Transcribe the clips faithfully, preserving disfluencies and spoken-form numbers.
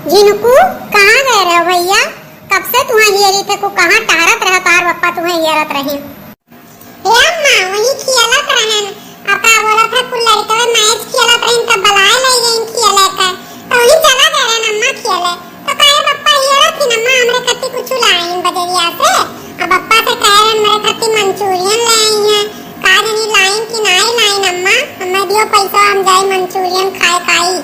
झिनकू, कहाँ गए रहो भइया? कब से तुहें हियरी थे, कहाँ टहरत रहो, तोहार बप्पा तुहें हियरत रही। हे अम्मा, वही खियलत रहन। अब का बोलत है, कुल लड़कवे मैच खियलत रहन, तब बलाए ले गईन खियले के। तो वही चला गए रहन अम्मा खियले। तो काहे बप्पा हियरत ही अम्मा, हमरे खातिर कुछ लाइन बजरिया से? अब बप्पा से कहे रहन, हमरे खातिर मंचूरियन ले आई हैं। का जानी लाइन कि नाई लाइन अम्मा, हमें दियो पैसा, हम जाई मंचूरियन खाए खाई।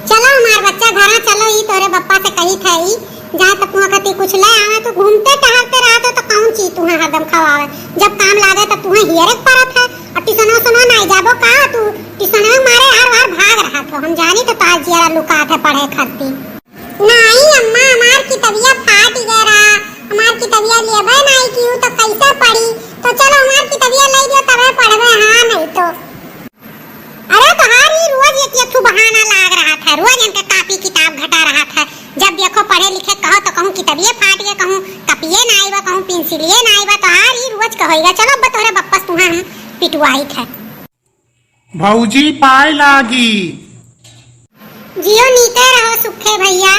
चलो हमार बच्चा, घरा चलो, ई तोरे बप्पा से कही थे, ई जहाँ तक तुहाँ खातिर कुछ ले आवे, तो घूमते टहलते रहत हो, तो कौन चीज तुहाँ हरदम खवावे? जब काम लागे, तब तुहाँ हियरे के परत है। और ट्यूशनवा उसनवा नाई जाबो का तू? ट्यूशनवा मारे हर बार भाग रहत हो, हम जानी तो तोहार जियरा लुकात है पढ़े खातिर। नाई अम्मा, हमार कितबिया फाट गए रहा, हमार कितबिया लेबे नाई किहू, तो कैसे पढ़ी? तो चलो हमार कितबिया ले दियो, तबे पढ़बे, हाँ नहीं तो। अरे तोहार ई रोज एक एक ठो बहाना लाग रहत है, रोज इनके कापी किताब घटा रहत है। जब देखो पढ़े लिखे कहो तो कहूँ किताबिये फाट गए, कहूँ कपिये ना आइबा, कहूँ पेंसिलिये ना आइबा, तोहार ई रोज कहोइगा। चलो अब तोहरे बप्पस तुहाँ हम पिटवाई थे। भौजी पाए लागी। जियो नीके रहो सुखे भइया।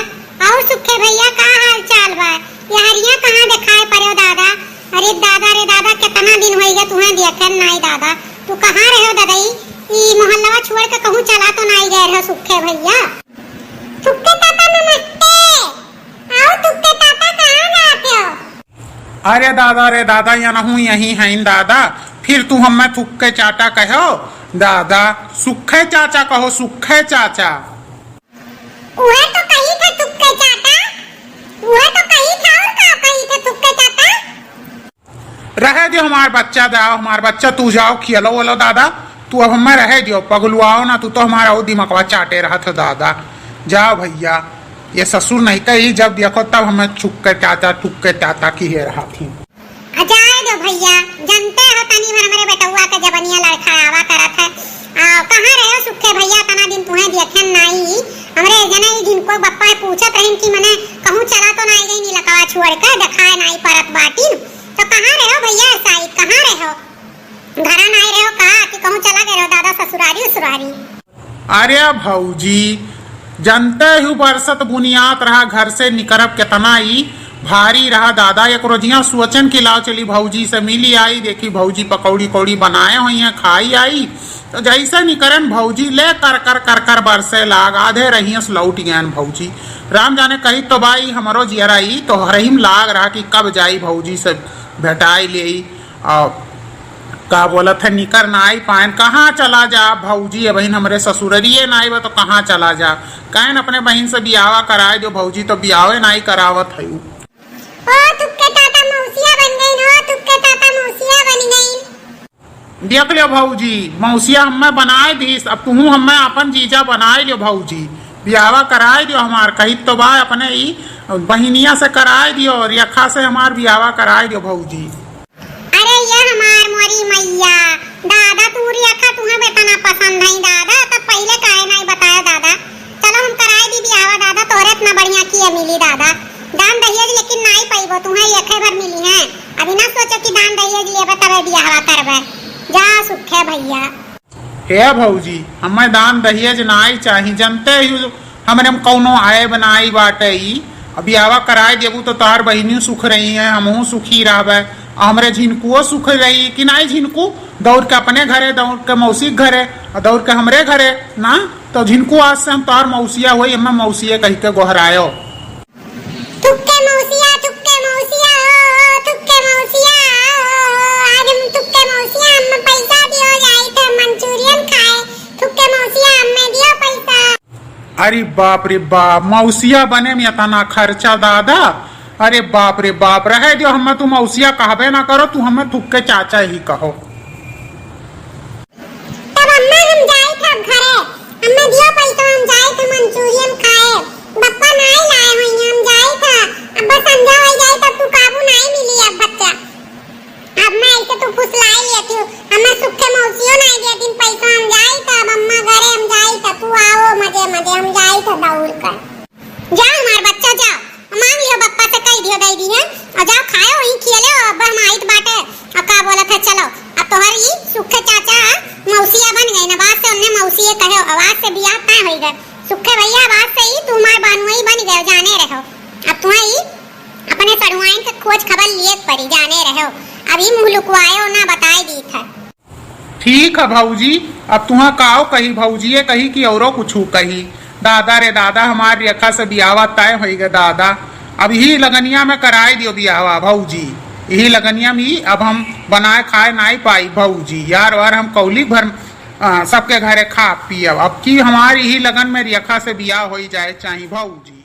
और सुखे भइया का हाल चाल बा? यहरिया कहाँ देखाए पड़ो दादा? अरे दादा रे दादा, कितना दिन होइगा तुहें देखन नाई दादा। तू कहाँ रहो ददई? ई मोहल्लवा छोड़ के कहूँ चला तो नाई गए रहो सुखे भइया? थुक्के ताता नमस्ते। आओ थुक्के ताता, कहाँ जाते हो? अरे दादा रे दादा, यनहू यही हईन दादा, फिर तू हमें थुक्के चाटा कहो दादा, सुखे चाचा कहो, सुखे चाचा। उहे तो कही थे थुक्के चाटा, उहे तो कही थे, और का कही थे थुक्के चाटा? रहे दियो हमार बच्चा, जाओ हमार बच्चा, तू जाओ खियलो वलो दादा, तू अब हमें रहे दियो, पगलुआओ ना, तू तो हमारा वो दिमागवा चाटे रहत हो दादा। जाओ भइया, ये ससुर नहीं कही, जब देखो तब हमें थुक्के चाचा, थुक्के चाचा किहे रहत ही। आ जाए दो भइया, जनते हो तनी भर हमरे बेटउआ के जबनिया लड़खड़ावा करत है। आ, कहाँ रहे हो सुखे भइया, तना दिन तुहें देखेन नाई। हमरे जने ई जिनको बप्पा है पूछत रहिन कि मने कहूँ चला तो नाई गई नीलकवा छोड़ के, देखाए नाई परत बाटिन। तो कहाँ रहे हो भइया, साई कहाँ रहे हो? घरा नाई रहे हो का कि कहूँ चला गए रहो दादा ससुरारी उसुरारी? अरे भौजी, जनते हु बरसत बुनियात रहा, घर से निकरब केतना ई भारी रहा दादा। एक रोजिया सोचन कि लाओ चली भौजी से मिली आई, देखी भौजी पकौड़ी कौड़ी बनाए होइहैं, खाई आई। तो जैसे निकरन भौजी ले कर कर कर कर बरसे लाग, आधे रहियस लौट गयन भौजी। राम जाने कही तो बाई हमरो जियरा ई तो हरहिम लाग रहा कि कब जाई भौजी से भेटाई लेई। आ, का बोलत है, निकर ना आई पाएन, कहाँ चला जा भौजी, अबहिन हमरे ससुररिये ना आइबा तो कहाँ चला जा। कहन अपने बहिन से बियावा कराए दो भौजी, तो बियावे नाई करावत है उ। ओ थुक्के ताता मौसिया बन गई हो, थुक्के ताता मौसिया बन गई। देख लियो भौजी, मौसिया हमें बनाए दीस, अब तुहू हमें अपन जीजा बनाए लियो भौजी, बियावा कराए दियो हमार, कही तो बा अपने ई बहिनिया से कराए दियो, रेखा से हमार बियावा कराए दियो भौजी। अरे ये हमार मोरी मैया, दादा तू रेखा तुहें बेतना पसंद है दादा, तब पहिले काहे नाई बताया दादा? चलो हम कराई दी बियाहवा दादा, तोरे इतना बढ़िया किए मिली दादा। दान दहेज लेकिन नाई पइबो, तुहें एके भर मिली है। अभी ना सोचो कि दान दहेज लेबे तबे बियाहवा करबे। जा सुखे भइया। हे भौजी, हमें दान दहेज नाई चाही, जनते ही हमरे में कौनो आयब नाई बाटे ई। अब बियाहवा कराए देबू तो तोहार बहिनियो सुख रही है, हमहू सुखी रहबे, आ हमरे झिनकुओ सुख रही कि नाई झिनकू? दौड़ के अपने घरे, दौड़ के मौसी के घरे, आ दौड़ के हमरे घरे ना, तो झिनकू आज से हम तोहार मौसिया होई, हमें मौसिया कहि के गोहरायो। थुक्के मौसिया, थुक्के मौसिया हो, थुक्के मौसिया हो, आज हम थुक्के मौसिया, हमें पैसा दियो जाई थे मंचूरियन खाए, थुक्के मौसिया हमें दियो पैसा। अरे बाप रे बाप, मौसिया बने में इतना खर्चा दादा। अरे बाप रे बाप, रहे दियो, हमें तू मौसिया कहबे ना करो, तू हमें थुक्के चाचा ही कहो। तब अम्मा हम जाई थे अब घरे, अम्मा दियो पैसा, हम जाई थे मंचूरियन खाए, बप्पा नाई लाए हुई, हम जाई थे, अब बस संध्या हो जाई तब तू काबू नाई मिली अब बच्चा। अब मैं ऐसे तू फुसलाई लेती हूँ। हमें सुखे मौसियो नहीं देती पैसा, हम जाई त अब अम्मा घरे हम जाई त तू आओ मजे मजे, हम जाई त दौड़ कर। जा हमार बच्चा जा, मांग लियो बप्पा से कह दियो दे दी है, और जाओ खाओ वहीं खिया ले, अब हम आइत बाटे। और का बोलत है, चलो अब तोहर ई सुखे चाचा मौसिया बन गए, नवाज से उनने मौसिया कहे, आवाज से बियाह तय हो गए। सुखे भैया, बात सही, तू हमार बहनोई बन गयो, जाने रहो। अब तुहा ई अपने सड़ुआइन के खोज खबर लिए परी, जाने रहो। अब ई मुँह लुकवायो ना, बताए दीत है। ठीक है भौजी, अब तुहा काव कही, भौजिए कही कि औरो कुछू कही। दादा रे दादा, हमार रेखा से बियावा तय होई गे दादा। अब यही लगनिया में कराए दियो बियावा भौजी। यही लगनिया में अब हम बनाए खाए नाई पाई भौजी। यार वार हम कौली भर, आ, सबके घरे खा पियब। अब की हमार यही लगन में रेखा से बियाह होई जाए चाही भौजी।